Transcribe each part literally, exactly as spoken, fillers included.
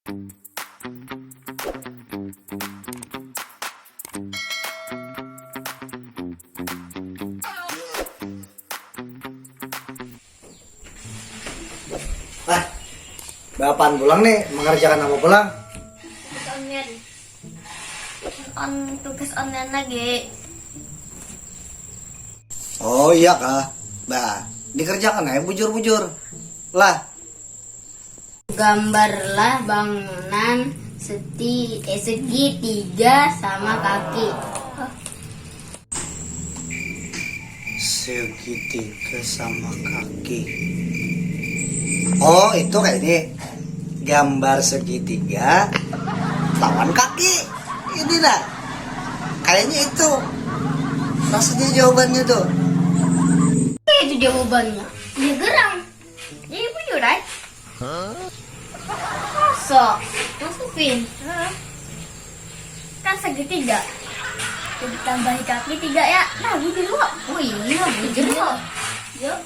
Wah, bapaan pulang nih, mengerjakan apa pulang? On tugas online lagi. Oh iya kah? Bah, dikerjakan aja bujur-bujur. Lah, gambarlah bangunan seti eh, segitiga sama kaki. Segitiga sama kaki. Oh, itu kayak ini. Gambar segitiga lawan kaki. Ini nah. Kayaknya itu. Rasanya jawabannya tuh. Itu jawabannya. Dia gerang. Jadi bujur ay. Masa? Masukin. Kan segitiga. Jadi tambahi kaki tiga ya. Nah, bujur kok. Oh iya, bujur kok. Yuk.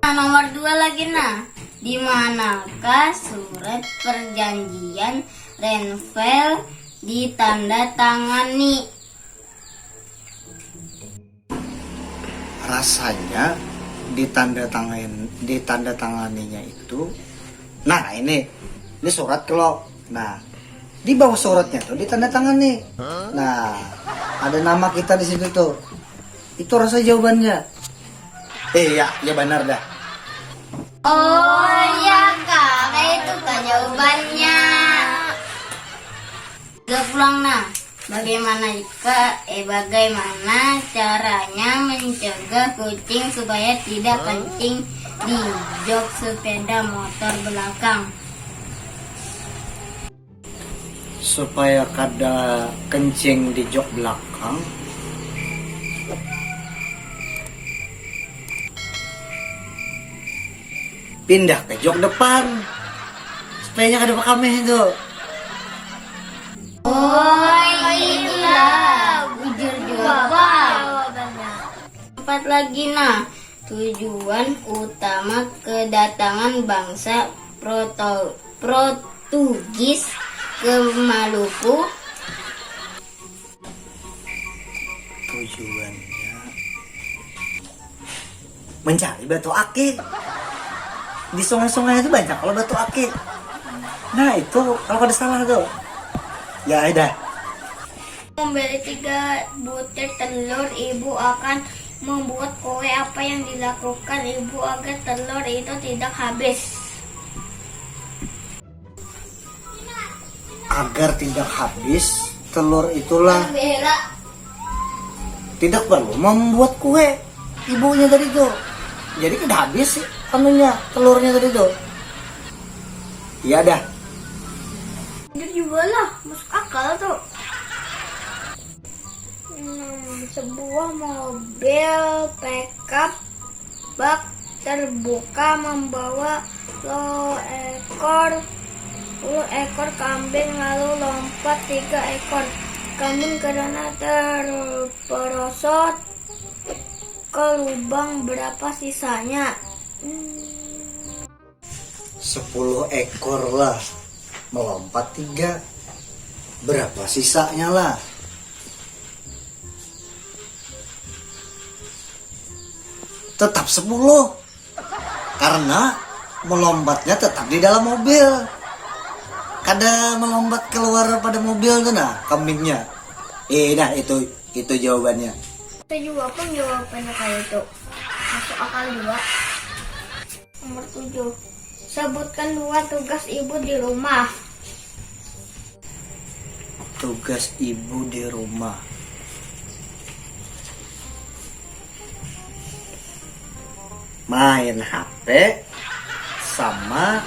Nah, nomor dua lagi nah. Di manakah surat perjanjian Renville ditandatangani? Rasanya ditandatangani ditandatanganinya itu. Nah, ini ini surat kalau. Nah, di bawah suratnya tuh ditandatangani. Nah, ada nama kita di situ tuh. Itu rasa jawabannya. Eh ya, ya benar dah. Oh ya kak, itu kak jawabannya. Udah pulang nah. Bagaimana jika eh bagaimana caranya mencegah kucing supaya tidak kencing di jok sepeda motor belakang? Supaya kada kencing di jok belakang, pindah ke jok depan supaya kada pakameh itu. Oh iya, bujur jua pak. Empat lagi nah, tujuan utama kedatangan bangsa Proto Portugis ke Maluku. Tujuannya mencari batu akik. Di sungai-sungai itu banyak kalau batu akik. Nah itu kalau kada salah tuh. Ya ada. Membeli tiga butir telur, ibu akan membuat kue. Apa yang dilakukan ibu agar telur itu tidak habis? Agar tidak habis, telur itulah tidak perlu membuat kue ibunya tadi tuh. Jadi tidak habis sih anunya, telurnya tadi tuh. Iya dah. Jadi juga lah, masuk akal tuh. Hmm, sebuah mobil pickup bak terbuka membawa lo ekor puluh ekor kambing lalu lompat tiga ekor kambing karena terperosot ke lubang. Berapa sisanya? Hmm. Sepuluh ekor lah melompat tiga. Berapa sisanya lah? Tetap sepuluh. Karena melompatnya tetap di dalam mobil. Kada melompat keluar pada mobil tuh nah kambingnya. Eh nah itu itu jawabannya. Saya juga pun jawabannya kayak itu. Masuk akal juga. Nomor tujuh. Sebutkan dua tugas ibu di rumah. Tugas ibu di rumah. Main H P sama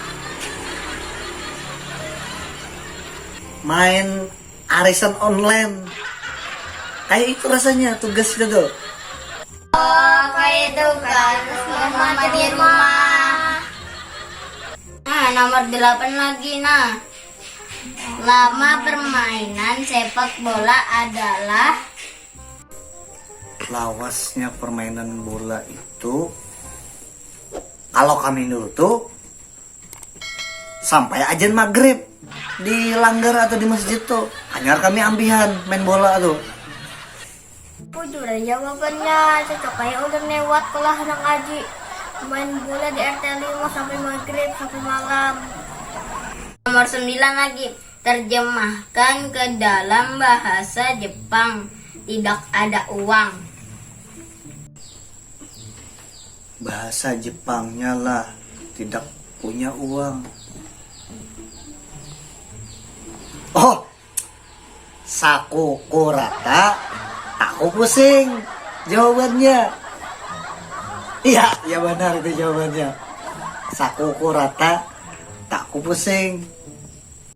main arisan online. Kayak itu rasanya tugas itu tuh. Oh, kayak itu kan. Mama di rumah. Nah, nomor delapan lagi nah. Lama permainan sepak bola adalah lawasnya permainan bola itu kalau kami dulu tuh sampai ajan maghrib. di langgar atau di masjid tuh, hanyar kami ampihan main bola tuh. Bujur aja jawabannya, cocok aja ulun lewat kulah nang ngaji. Main bola di R T lima sampai maghrib, sampai malam. Nomor sembilan lagi, terjemahkan ke dalam bahasa Jepang. Tidak ada uang. Bahasa Jepangnya lah, tidak punya uang. Oh, sakuku rata, taku pusing jawabannya. Iya, ya benar itu jawabannya. Sakuku rata, taku pusing.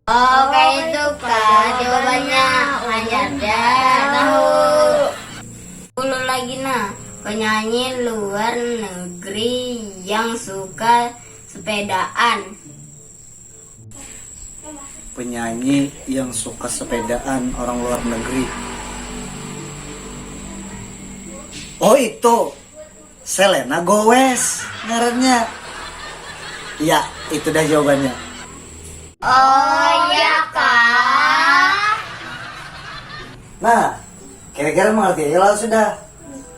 Oh, kayak itu kah jawabannya? Hanyar dah tahu. Dulu lagi nah, penyanyi luar negeri yang suka sepedaan. Penyanyi yang suka sepedaan orang luar negeri. Oh, itu Selena Gomez ngarannya. Iya, itu dah jawabannya. Oh ya kah? Nah, kira-kira mengerti aja lah sudah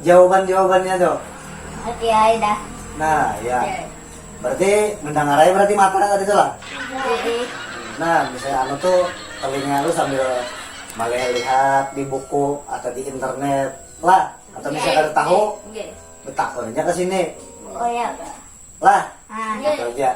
jawaban-jawabannya tuh. Oke aja dah. Nah, ya. Berarti mendengar aja berarti mata tadi tuh lah. Nah, misalnya anu tuh telinga lu sambil melihat di buku atau di internet lah, atau misalnya kada tahu, Oke. Betakun aja ke sini. Oh ya kah? Lah, Ah, itu aja.